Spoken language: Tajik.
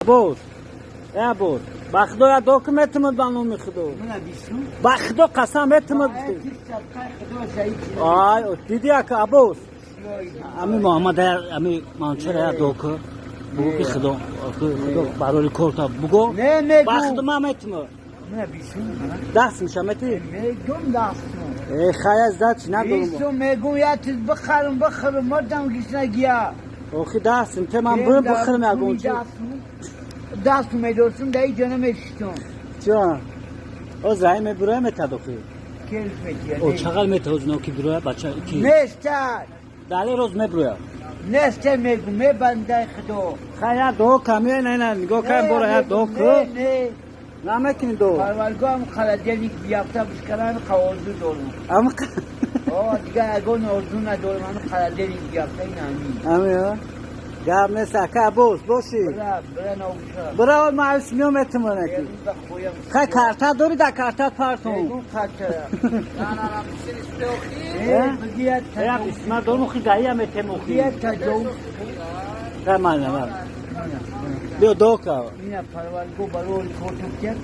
Боз. Э боз. Ба Худо я дуо ки метимад ба номи Худо. Мана бису. Ба Худо қасам метимад. Ай, диди ака Аббос. Ами Муҳаммад ами Манчара я дуо ки. Бугу ки Худо, Худо барори корта бугу. Не мегу. Ба Худо ма метимад. Мана бису. Даст меша мети? Мегум дасту. Э хая здач надорум. Бису мегум я чиз бихарам бихарам мардам гиснагия. Охи дастм те ман бурм бихарам ягон чи. Дасту медорсум дар иҷо намешистум. Ча? Оз рай мебуроя метад охи. Келф метия. О чағал метоз но ки буроя бача ки. Неста. Дале роз мебуроя. Неста мегум мебандай Худо. Хая дуо ками не не нигоҳ кай бора я дуо ку. Не. Намекунӣ дуо. Парваргоҳам холодильник биёфта бишканам орзу дорум. Ам О дигар ягон орзу надорам, ам холодильник биёфта ин ҳамин. Ами ҳа? Гап нест ака Аббос бошӣ. Бира бира нобуша. Бира ма миём метимона ки. Хай карта дорӣ да картат партон. Мегум картара. Э? Бигия Я исма дорум хи гаия метем охи. Бигия таҷовуз. Хай ман ман. Биё дуо ка. Ина парваргоҳ барои корту кияк.